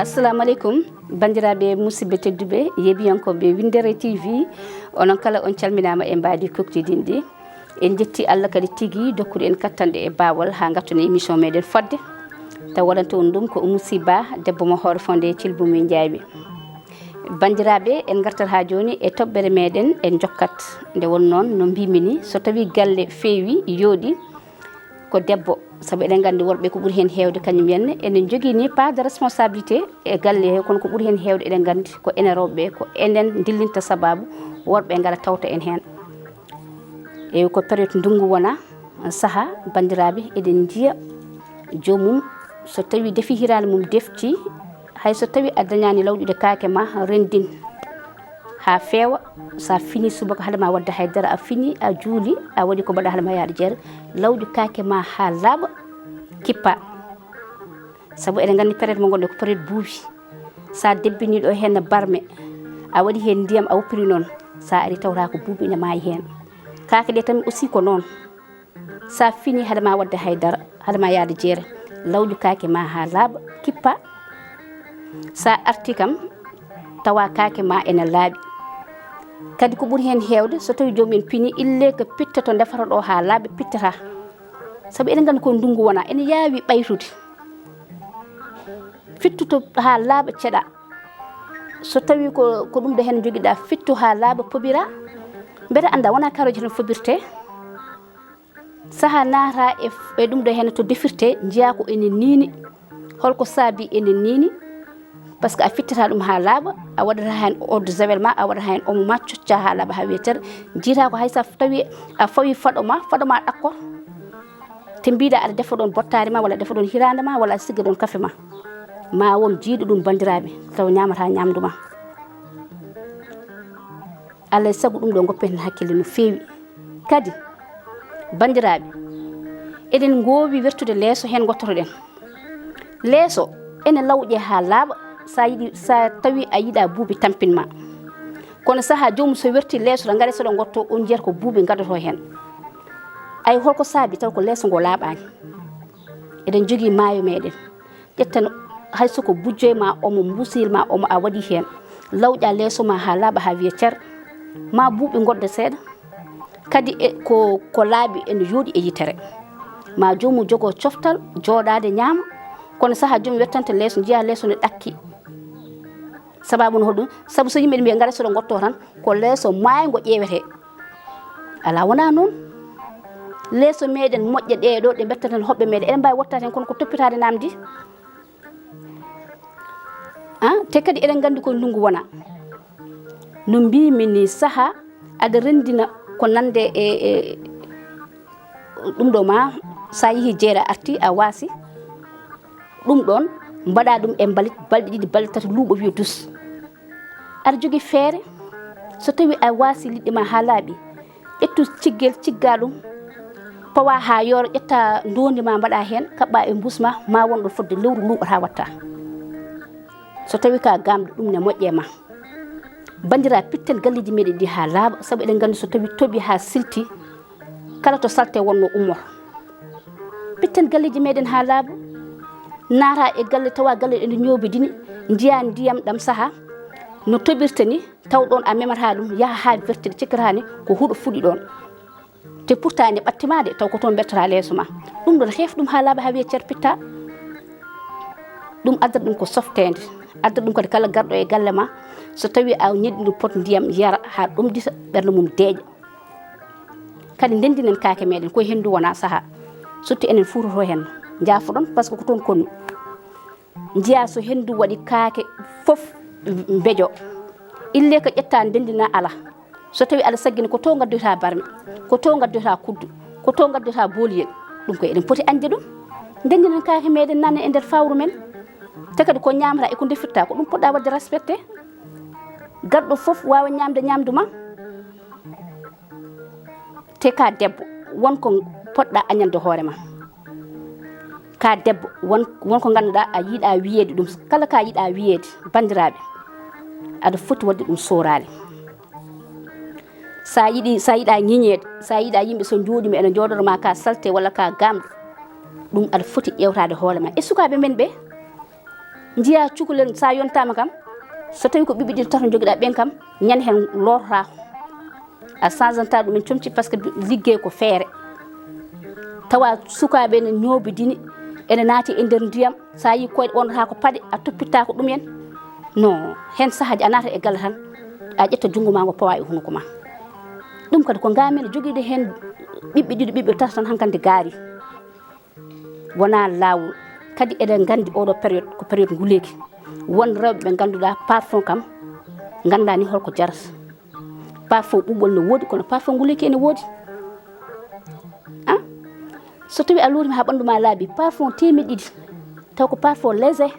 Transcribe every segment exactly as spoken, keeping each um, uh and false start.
Assalamu aleykum, banndiraaɓe musidɓe tedduɓe, yeeɓiyankooɓe Winndere T V, onon kala on calminaama e mbaadi kuktidinɗi. En njetti Allah kadi tigi dokkuɗo en kattanɗe e baawal haa ngattuɗen émission meɗen fodde. Taw waɗanta on ɗum ko Oumou Sy Ba, debbo mo Hoore Fonde e Cilbu Mum Njaawi. Banndiraaɓe, en ngartat haa jooni e toɓɓere meɗen, en njokkat. Nde won noon, no mbimi ni, so tawi galle feewi, yooɗi, ko debbo, sabu eɗen nganndi worɓe ko ɓuri heen heewde kañum en ene njogii ni part de responsabilité e galle he, kono ko ɓuri heen heewde eɗen nganndi ko enen rewɓe, ko enen ndillinta sabaabu worɓe ngara tawta en heen. Eewi, ko période ndunngu wona, saha, banndiraaɓe, eɗen njiya joomum so tawi defi hiraande mum defti, hay so tawi a dañaani lawƴude kaake ma, renndin haa feewa. So a fini subaka hade ma waɗde hay dara, a fini, a juuli, a waɗi ko mbaɗa hade ma yahde jeere, lawƴu kaake ma haa laaɓa, kippa. Sabu eɗen nganndi période mo ngonɗen ko période buubi. So a debbini ɗo heen barme, a waɗi heen ndiyam, a woppiri noon, so a ari tawata ko buubi ina maayi heen. Kaake ɗe tan aussi ko noon. So a fini hade ma waɗde hay dara, hade ma yahde jeere, lawƴu kaake ma haa laaɓa, kippa. So a arti kam, tawa kaake ma ene laaɓi. Kadi ko ɓuri heen heewde, so tawi joomum en pini, illee ko pitta to ndefata ɗo haa laaɓa, pittata. Sabu eɗen nganndi ko ndunngu wona, ene yaawi ɓaytude. Fittu to haa laaɓa, ceɗa. So tawi ko, ko ɗum ɗo heen njogiɗa, fittu haa laaɓa, pobira. Mbeɗa annda wona karooji tan fobirte. Saha naata e, e ɗum ɗo heen to defirte, njiya ko ene niini. Holko saabi ene niini? Parce que a fittata ɗum haa laaɓa, a waɗata heen eau de javel ma, a waɗata heen omo ma, cocca haa laaɓa haa weetere. Njiyata ko hay so tawi a fawi faɗo ma, faɗo ma ɗakkor. Te mbiɗa aɗa defa ɗoon bottaari ma, walla a defa ɗoon hiraande ma, walla a sigga ɗoon kafe ma. Ma won jiiɗo ɗum, banndiraaɓe, taw ñaamata ñaamdu ma. Alaa e sago ɗum ɗo ngoppen heen hakkille no feewi. Kadi, banndiraaɓe, eɗen ngoowi wertude leeso heen ngottotoɗen. Leeso ene lawƴe haa laaɓa, so a yiɗi, so tawi a yiɗa buubi tampin ma. Kono saha joomum so werti leeso to ngare so ɗo ngotto, on njiyata ko buubi ngaddoto heen. Ay, holko saabi taw ko leeso ngo laaɓaani? Eɗen njogii maayo meɗen. Ƴettan hay so ko bujjoy ma omo, mbuusiyel ma omo a waɗi heen. Lawƴa leeso ma haa laaɓa haa wiya cer. Ma buubi ngodda seeɗa. Kadi e ko, ko laaɓi ene yooɗi e yitere. Ma joomum jogo coftal, jooɗaade ñaama. Kono saha joom wettanta leeso, njiya leeso ne ɗakki. Sababu no hoɗum? Sabu so yimɓe mbiya ngara so ɗo ngotto tan, ko leeso maayngo ƴeewete. Alaa, wonaa noon. Leeso meɗen moƴƴe ɗee ɗo, ɗe mbetteten hoɓɓe meɗen, eɗen mbaawi wottaade heen, kono ko toppitaade namdi. Ah, te kadi eɗen nganndi ko ndunngu wona. No mbimi ni, saha aɗa renndina ko nande e, e ɗum ɗo ma, so a yehi jeere a arti a waasi. Ɗum ɗoon mbaɗa ɗum e mbalit balɗe ɗiɗi, balɗe tati, luuɓo wiya dus. Aɗa jogii feere, so tawi a waasi liɗɗi ma haa laaɓi, ƴettu ciggel, cigga ɗum, pawa haa yoora, ƴetta ndoondi ma mbaɗa heen, kaɓɓa e mbuus ma, ma won ɗo fodde lewru luuɓata watta. So tawi ka gamɗo, ɗum ne moƴƴe ma. Banndiraa, pitten galleeji meɗen ɗi haa laaɓa, sabu eɗen nganndi so tawi toɓi haa silti, kala to salte wonno ummor. Pitten galleeji meɗen haa laaɓa, naata e galle, tawa galle ene ñoobidini, njiya ndiyam ɗam saha no toɓirta ni, taw ɗoon a memata ɗum, yaha haa wertiri, cikkata ni ko huɗo fuɗi ɗoon. Te pourtant ene ɓatti ma de, taw ko toon mbettata leeso ma. Ɗum ɗoon, heef ɗum haa laaɓa haa wiya cer, pitta. Ɗum adda ɗum ko softeende. Adda ɗum kadi kala garɗo e galle ma, so tawi a ñeɗɗi ɗum pot ndiyam, yara haa ɗomɗita, ɓernde mum deeƴa. Kadi ndenndinen kaake meɗen, ko henndu wona saha. Surtout enen fuutoto heen, njaafoɗon, parce que ko toon konni. Njiya so henndu waɗi, kaake fof mbejo. Ille ko ƴetta ndenndina, ala. So tawi aɗa saggina, ko to ngaddoyta barme, ko to ngaddoyta kuddu, ko to ngaddoyta booliyel. Ɗum ko eɗen poti añde ɗum. Ndenndinen kaake meɗen, nana e nder fawru men. Te kadi ko ñaamata e ko ndefirta, ko ɗum poɗɗa waɗde respecté. Garɗo fof waawa ñaamde ñaamdu ma. Te ka debbo, won ko poɗɗa añande hoore ma. Ka debbo, won, won ko ngannduɗaa a yiɗa wiyeede ɗum. Kala ka yiɗa wiyeede, banndiraaɓe, aɗa foti waɗde ɗum sooraale. Sa yiɗi, sa yiɗa ñiñeede, sa yiɗa yimɓe so njooɗima ene njooɗoro ma ka salte walla ka gamɗo, Ɗum aɗa foti ƴeewtaade hoore ma e sukaaɓe men ɓe. Njiyaa cukalel, so a yontaama kam, so tawii ko ɓiɓɓe ɗiɗo tato njogiɗaa ɓeen kam, ñande heen loototaako. A changeanta ɗum en comci, par ce que liggey ko feere. Tawa sukaaɓe ene ñoobidini, ene naati e nder ndiyam, so a yii koyɗe ɓornotaako paɗe, a toppittaako ɗum en. Non, heen sahaaji a naata e galle tan, a ƴetta junngo ma ngo pawa e hunuko ma. Ɗum kadi ko ngaamel jogiiɗo heen ɓiɓɓe ɗiɗo, ɓiɓɓe tato tan hankandi gaari. Wonaa laawol. Kadi eɗen nganndi oɗo période ko période nguleeki. Won rewɓe ɓe ngannduɗaa parfum kam nganndaa ni holko jarata. Parfum ɓuuɓol no woodi, kono parfum nguleeki ene woodi. Ah? So tawii a luurima haa ɓanndu ma laaɓi, parfum teemedde ɗiɗi, taw ko parfum léger,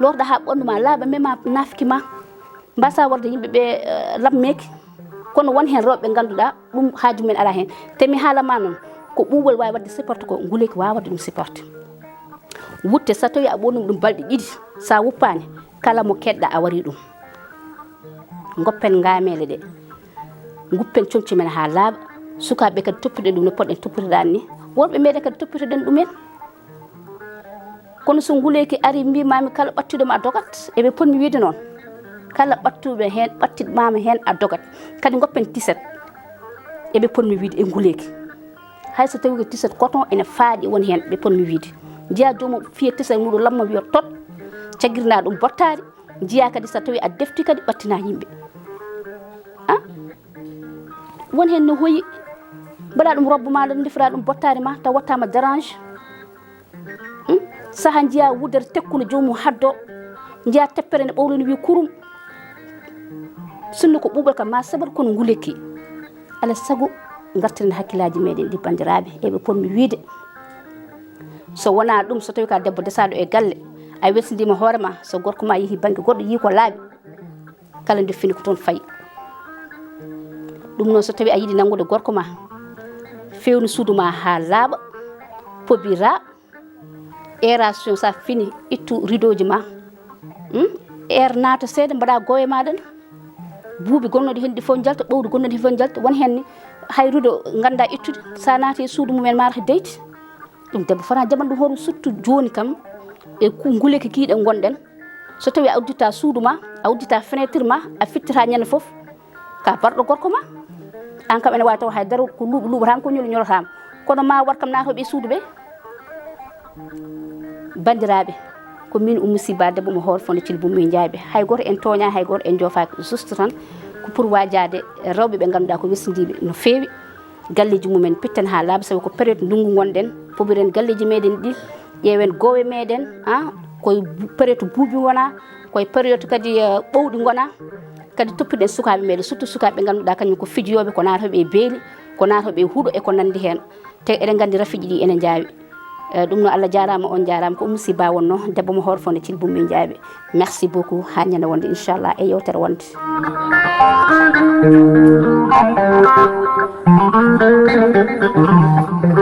lorɗa haa ɓanndu ma laaɓa, mema nafki ma, mbasa warde yimɓe ɓe, eh, lammeeki. Kono won heen rewɓe ɓe ngannduɗaa ɗum haaju men alaa heen. Te mi haala ma noon, ko ɓuuɓol waawi waɗde supporté, ko nguleeki waawa waɗde ɗum supporté. Wutte, so tawii a ɓornii ɗum balɗe ɗiɗi, so a wuppaani, kala mo keɗɗa a warii ɗum. Ngoppen ngaameele ɗe, nguppen comci men haa laaɓa. Sukaaɓe kadi toppitoɗen ɗum no poɗɗen toppitoraade ni. Worɓe meɗen kadi toppitoɗen ɗum en. Kono so nguleeki arii, mbiimaami kala ɓattiiɗo ma a dogat, eɓe potmi wiyde noon. Kala ɓattuɗo heen, ɓattiɗo ma heen a dogat. Kadi ngoppen tiset, eɓe potmi wiyde e nguleeki. Hay so tawii ko tiset coton ene faaɗi won heen, ɓe potmi wiyde. Njiyaa joomum fiya tiset muɗum lamma wiya tot, caggirna ɗum bottaari. Njiyaa kadi so tawii a defti kadi ɓattina yimɓe. Ah? Won heen no hoyi, mbaɗa ɗum robbo ma, ndefiraa ɗum bottaari ma, taw wattaama dérange. Hmm? Saha njiyaa wudere tekkuno joomum haddo, njiyaa teppere ne ɓowlani wi kurum. Sinno ko ɓuuɓol kam ma sabat kono nguleeki. Alaa sago ngartiren hakkillaaji meɗen ɗi, banndiraaɓe, eɓe potmi wiyde. So wonaa ɗum, so tawii ko a debbo desaaɗo e galle, a welsindiima hoore ma, so gorko ma yehi bannge goɗɗo, yii ko laaɓi, kala nde fini ko toon fayi. Ɗum noon, so tawii a yiɗi nanngude gorko ma, feewnu suudu ma haa laaɓa, pobira, aération, so a fini, ittu rideauji ma. Hmm? Air naata seeɗa, mbaɗa goowe maɗa ɗe. Buubi gonnooɗi heen ɗi fof njalta, ɓowdi gonnooɗi heen fof njalta. Won heen ni, hay rideau nganndaa ittude, so a naati e suudu mum en, maara deyti. Ɗum debbo fota jaɓan ɗum hoore, surtout jooni kam, e ku-, nguleeki kii ɗe ngonɗen. So tawii a udditaa suudu ma, a udditaa fenêtre ma, a fittataa ñande fof, ka barɗo gorko ma. Aan kam ene waawi taw hay dara, ko luuɓi luuɓataa ma, ko ñoli ñolataa ma. Kono ma war kam naatooɓe e suudu ɓe. Banndiraaɓe, ko miin Oumou Sy Ba, debbo mo Hoore Fonde Thily Boumboye Ndiaye. Hay gooto en tooñaani, hay gooto en joofaaki, juste tan ko pour waajaade rewɓe ɓe ngannduɗaa ko welsindiiɓe no feewi. Galleeji mum en pitten haa laaɓa, sabu ko période ndunngu ngonɗen, pobiren galleeji meɗen ɗi, ƴeewen goowe meɗen, ah, koye bu-, période buubi ngonaa, koye période kadi, eh, ɓowɗi ngonaa. Kadi toppitoɗen sukaaɓe meɗen, surtout sukaaɓe ɓe ngannduɗaa kañum ko fijooɓe, ko naatooɓe e beeli, ko naatooɓe e huɗo e ko nanndi heen. Te eɗen nganndi rafiiji ɗi ene njaawi. Eh, ɗum noon, Allah jaaraama, on njaaraama. Ko Oumou Sy Ba wonnoo, debbo mo Hoore Fonde Thily Boumboye Ndiaye. Merci beaucoup. Haa ñande wonde, inchallah, e yeewtere wonde.